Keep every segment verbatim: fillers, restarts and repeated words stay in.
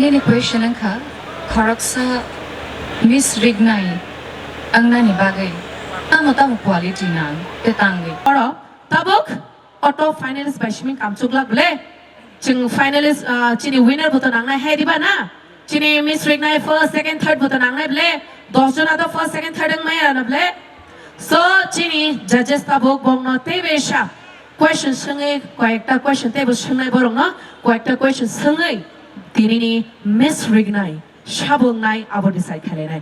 Nini question wngkha, khoroksa Miss Rignai wngnani bagwi tamo tamo quality nang tei tangwi? Oro tabuk auto finalist bai simi kamchuk lak ble. Chwng finalist, ah, chini winner bo to nangnai hai diba na? Chini Miss Rignai first, second, third bo to nangnai ble. Dos jona to first, second, third wng maya na ble. So chini judges tabuk bongno tei besa question swngwi, koyekta question tei bo swngnai borokno koyekta question swngwi tinini Miss Rignai sabo wngnai abo decide khlainai.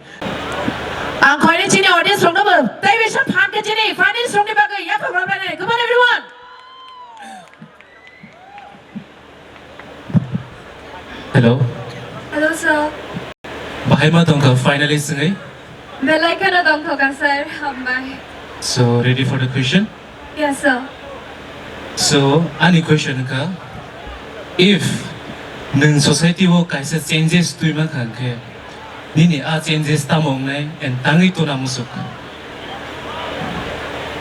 Ang khoini chini audience rokno bo tei besa phan khe chini finalist rokni bagwi yaphang rwbainai. Come on everyone. Hello. Hello, sir. Bahai ma tongkha finalist wngwi? Belai kheno tongthokha, sir. Hambai. So, ready for the question? Yes, sir. So, ani question wngkha, if nwng society o kaisa changes twi mankha hwnkhe, nini a changes tamo wngnai and tangwi tona musuk?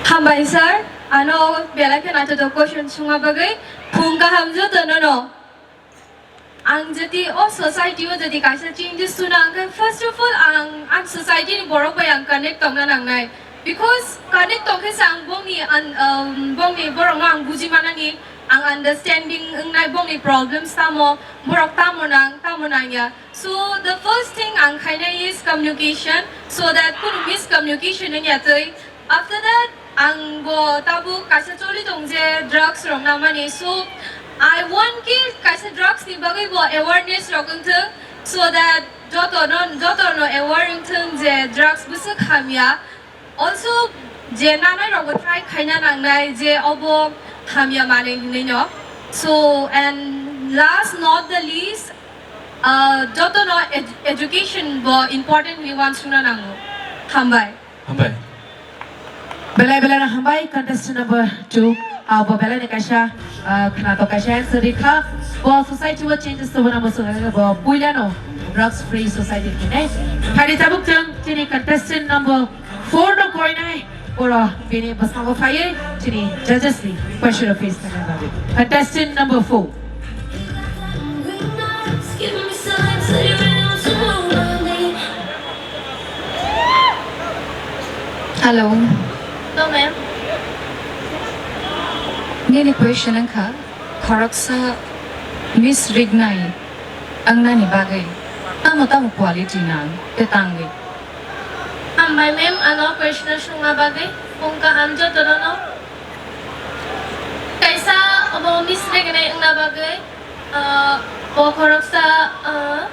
Hambai, sir. Ano belai khe naithotok question swngma bagwi phung kaham jotono no. Ang jodi o society o jodi kaisa changes tuna ang khe, first of all, ang, ang society ni borok bai ang connect tongna nangnai. Because connect tong khe se ang bongni an-, um, bongni borok no ang buji manani, ang understanding wngnai bongni problems tamo, borok tamo nang, tamo nangya. So the first thing ang khainai is communication, so that kunu miscommunication wngya twi. After that, ang bo tabuk kaisa choli tong je drugs rok namani. So I want ki kaisa drugs ni bagwi bo awareness rok wngthung, so that joto no, joto no aware wngthung je drugs bwswk hamya. Also, je nanai rok bo try khaina nangnai je obo hamya manwi hinwi no. So, and last not the least, uh, joto no ed-, education bo important hinwi wansukna nango. Hambai. Hambai. Belai belai no hambai, contestant number two. Abo belai ni kaisa, ah, khna to kaisa answer rikha. Bo society o changes to bona muchung bo puila no drugs free society ni ne. Phari tabuk chwng chini contestant number four no koinai. Oro bini bwskango phaiwi chini judges ni question of face. Contestant number four. Hello. Hello, ma'am. Nini question wngkha, khoroksa Miss Rignai wngnani bagwi tamo tamo quality nang tei tangwi? Hambai, ma'am, ano question swngna bagwi. Phung kaham jotono no. Kaisa obo Miss Rignai wngna bagwi, ah, bo khoroksa, ah,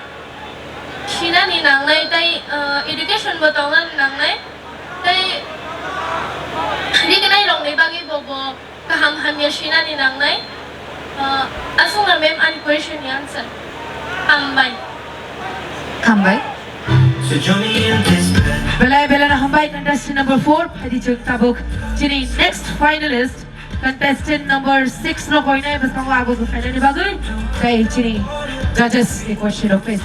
sinani nangnai tei, ah, education bo tongnani nangnai tei rignai rokni bagwi bo, bo kaham hamya sinani nangnai. Ah, aswkno ma'am ani question ni answer. Hambai. Hambai. Belai belai no hambai contestant number four. Phadi chwng tabuk chini next finalist contestant number six no koinai bwskango abo bwkhainani bagwi. Tei chini judges ni question of face.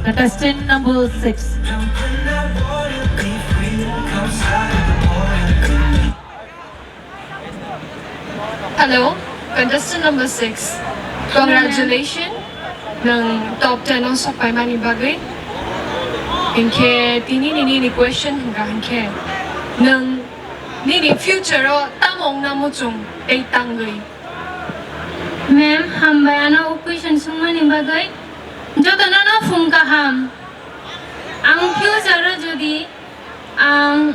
Contestant number six. Hello, contestant number six. Congratulations, nwng top ten o sokpaimani bagwi. Hinkhe tini nini ni question hwnkha hinkhe nwng nini future o tamo wngna muchung tei tangwi? Ma'am, hambai ano o question swngmani bagwi. Jotono no phung kaham. Ang future o jodi Ang,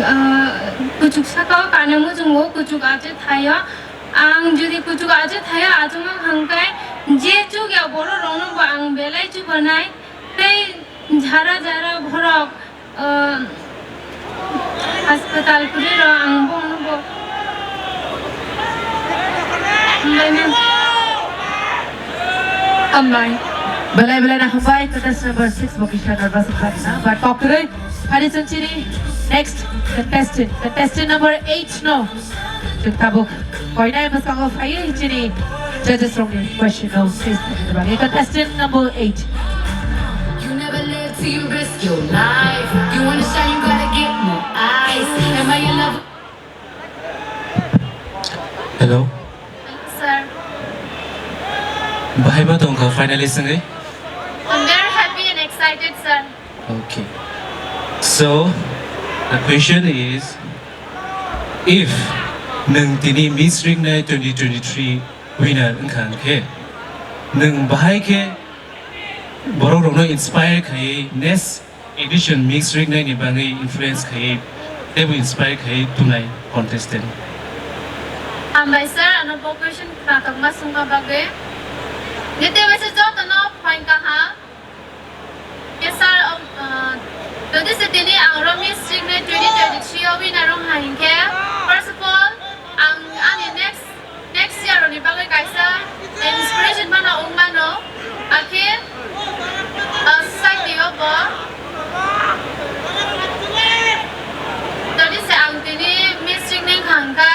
ah, kuchuk saka o kana muchungo, kuchuk achai thaio. Ang jodi kuchuk achai thaio, achukma hwnkhe je chukya borok rokno bo ang belai chubanai. Tei jara jara borok, ah, hospital kwrwi rok ang bono bo. Hambai, ma'am. Hambai. Belai belai no hambai, contestant number six bo kisa nervous wngkha, but kok kwrwi. Phari chwng chini next contestant, contestant number eight no. Chwng tabuk koinai bwskango phaiwi chini judges rokni question no face khainani bagwi. Contestant number eight. You never live till you risk your life. You wanna shine, you gotta get more ice. Am I in love? Hello. Sir. Bahai ma tongkha finalist wngwi? I'm very happy and excited, sir. Okay. So, the question is, if nwng tini Miss Rignai twenty twenty-three winner wngkha hwnkhe, nwng bahai khe borok rokno inspire khaiwi next edition Miss Rignai ni bagwi influence khaiwi teibo inspire khaiwi tunai contestant? Hambai sir, ano bo question khnathokma swngma bagwi. Nete wese jotono phain kaham. Ke sir, um, uh, jodi se tini ang oro Miss Rignai twenty twenty-three o winner wngkha hinkhe, first of all, ang ani next Next year rokni bagwi kaisa inspiration mano wng mano, akhe, uh, society o bo. Jodi se ang tini Miss Rignai wngkha hwnkhe,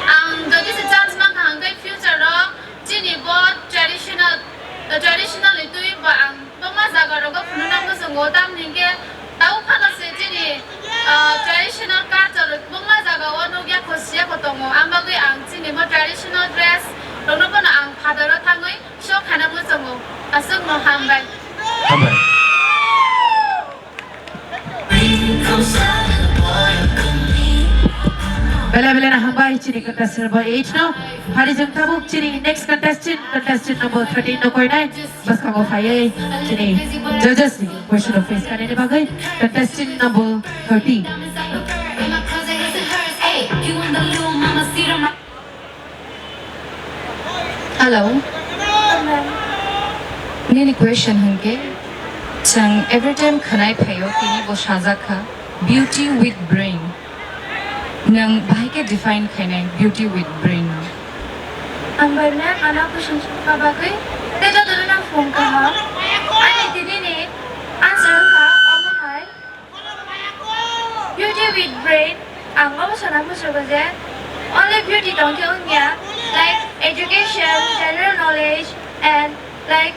ang jodi se chance mankha hwnkhe future o chini bo traditional, traditional ni twi bo ang Bangma jaga rogo phunukna muchungo, tamni hwnkhe tabuk phano se chini, ah, traditional culture bangma jaga o nukya kho, siya kho tongo. Ang bagwi ang chini bo traditional dress rokno phano ang phataro thangwi show khaina muchungo. Aswkno hambai. Hambai. Belai belai no hambai chini contestant number eight no. Phari jwng tabuk chini next contestant, contestant number thirteen no koinai. Bwskango phaiwi chini judges ni question of face kanini bagwi contestant number thirty. Hello. Nini question hwnkhe, chwng every time khwnai phaio, tini bo sajak kha, beauty with brain. Nwng bahai khe define khainai beauty with brain no? Hambai ma'am, ano question swngma bagwi. Tei jotono no phone kaham. Ani tini ni answer wngkha omo hai. Beauty with brain, ang omo sana musugo je only beauty tong khe wngya, like education, general knowledge, and like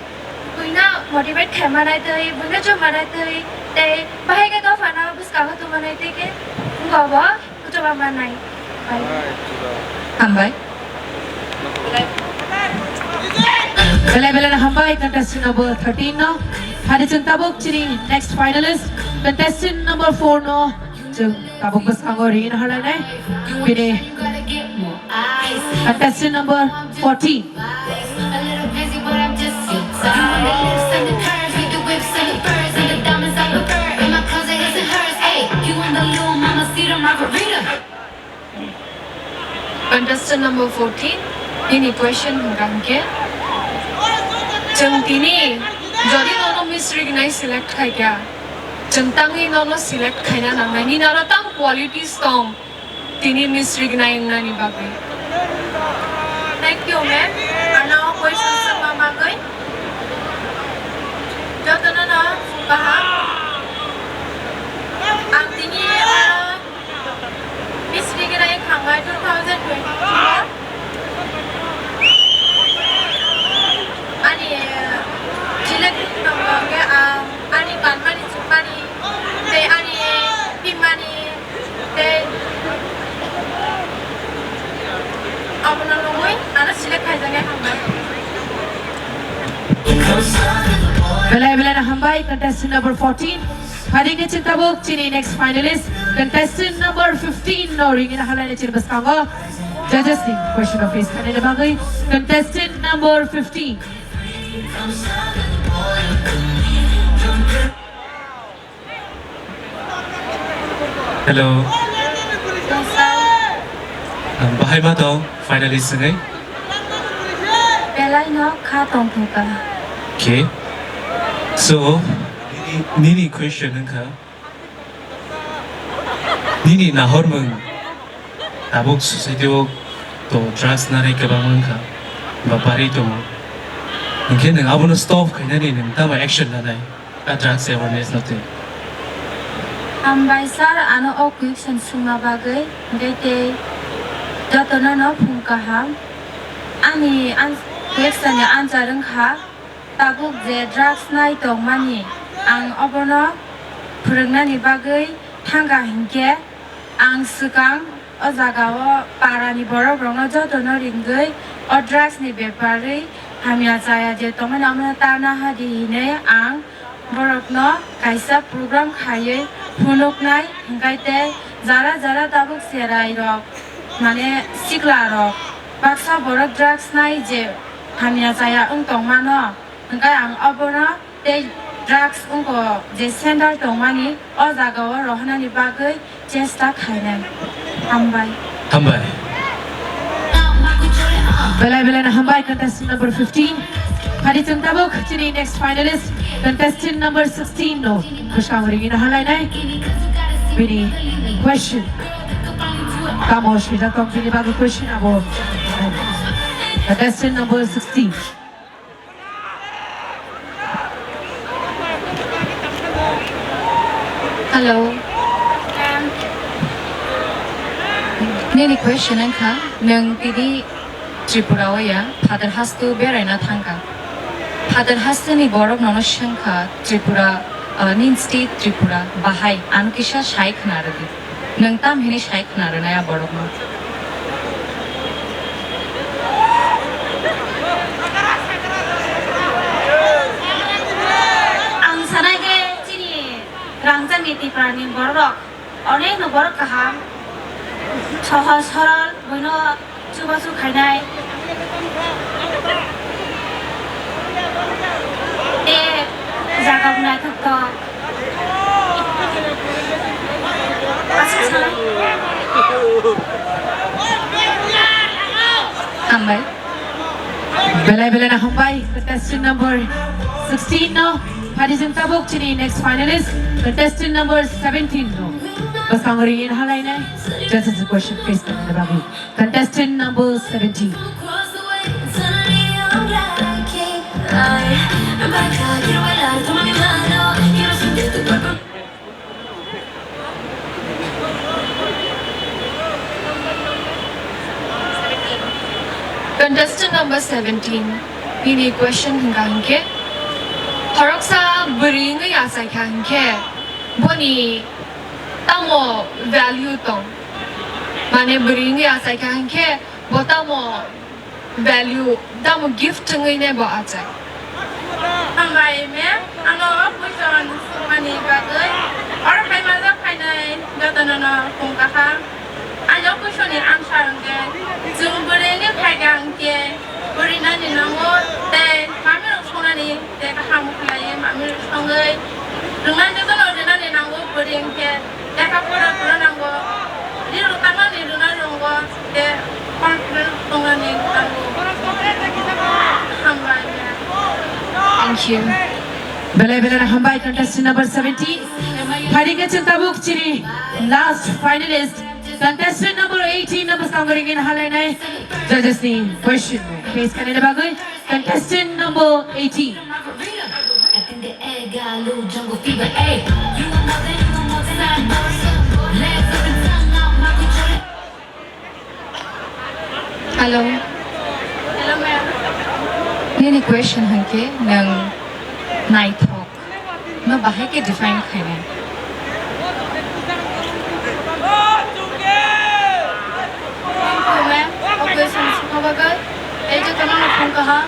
buino motivate khaima nai twi, buino chuma nai twi, tei bahai khe dophano bwskango tuma nai twi khe wngkha bo. Kuchuba manai. Hambai. Belai belai no hambai contestant number thirteen no. Phari chwng tabuk chini next finalist contestant number four no. Chwng tabuk bwskango ringna halainai. Bini contestant number fourteen. Contestant number fourteen, nini question hwnkha hwnkhe, chwng tini jodi nono Miss Rignai select khaikha, chwng tangwi nono select khaina nangnai, nini aro tang qualities tong, tini Miss Rignai wngnani bagwi? Thank you, ma'am. Ano question swngma bagwi. Jotono no kaham. Ang tini, ah, Miss Rignai wngkha two thousand twenty-two. Ani, ah, select wngkha hwnkhe ang ani kanmani chukmani tei ani himani tei abono nugwi ano select khaijaknai hambai. Belai belai no hambai contestant number fourteen. Phari khe chwng tabuk chini next finalist contestant number fifteen no ringna halainai chini bwskango judges ni question of face khainani bagwi contestant number fifteen. Hello. Yes, sir. Um, bahai ma tong, finalist wngwi? Belai no kha tongthokha. Okay. So, nini, nini question wngkha, nini nahormung tabuk society o to drugs nanai kwbangma wngkha, ba bari tongo. Hinkhe nwng abono stop khainani nwng tamo action nanai? A drugs awareness no twi. Hambai sir, ano o question swngma bagwi, hinkhe tei jotono no phung kaham. Ani an-, question ni answer wngkha, tabuk je drugs nai tongmani, ang obono phwrwngnani bagwi thangkha hinkhe ang swkang O jagao parani borokrokno jotono ringwi o drugs ni beparwi hamya chaya je tongmani omono ta nahadi hinwi ang borokno kaisa program khaiwi phunuknai, hwnkhe tei jara jara tabuk cherairok, mane siklarok, baksa borok drugs nai je hamya chaya wng tongmano, hwnkhe ang obono tei drugs wngkok je center tongmani o jagao rohornani bagwi chesta khainai. Hambai. Hambai. Belai belai no hambai, contestant number fifteen. Phadi chwng tabuk chini next finalist, contestant number sixteen no bwskang ringwi no halainai. Bini question. Tamo swijak tong bini bagwi question abo. Contestant number sixteen. Hello. Nini question wngkha, nwng tini Tripura o ya, Phatar haste beraina thangkha. Phatar haste ni borok nono swngkha, Tripura, ah, nini state Tripura, bahai, ano kisa sai khna rwdi. Nwng tam hini sai khna rwnai a borokno? Ang sanai khe chini rangchakni Tiprani bororok onekno borok kaham, sohoj sorol, buino chubachu khainai. Tei jaga bo naithok tok. Aswk sanai. Hambai. Belai belai no hambai, contestant number sixteen no. Phadi chwng tabuk chini next finalist, contestant number seventeen no. Bwskang ringwi halainai, judges question face khainani bagwi. Contestant number seventeen. Contestant number seventeen, nini question hwnkha hwnkhe, khoroksa bwrwi wngwi achaikha hwnkhe, boni tamo value tong? Mane bwrwi wngwi achaikha hwnkhe, bo tamo value, tamo gift wngwi ne bo achai? Hambai ma'am, ano o question swngmani bagwi. Oro phaima jak phainai jotono no phung kaham. Ani o question ni answer hwnkhe, chwng bwrwi wngwi phaikha hwnkhe, bwrwi nani nango tei mamirok songnani tei kaham khlaiwi mamirok songwi rwngnani jotono rinani nango, bwrwi hwnkhe lekha pora phuru nango, ri rw tangmani rwna nango, tei confidence tongnani nango. Hambai. Thank you. Belai belai hambai, contestant number seventeen. Phadi khe chwng tabuk chini last finalist, contestant number eighteen no bwskang ringwi halainai, judges ni question face khainani bagwi. Contestant number eighteen. Hello. Hello, ma'am. Nini question hwnkhe nwng naithok no bahai khe define khainai? Thank you, ma'am. O question swngna bagwi. Tei jotono no phone kaham.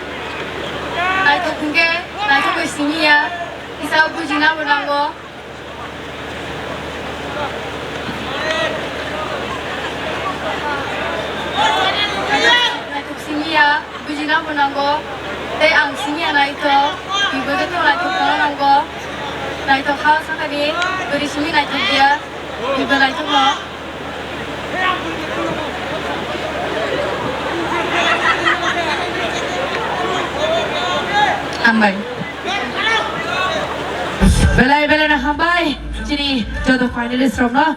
Naithok hwnkhe naithok bai simi ya. Kisa bujina bo nango. Naithok simi ya, bujina bo nango. Tei ang simi ya naithok, bibo joto naithok tongna nango. Naithok ha sakani, bwrwi simi naithok ya, bibo naithok no. Hambai. Belai belai no hambai chini joto finalist rokno.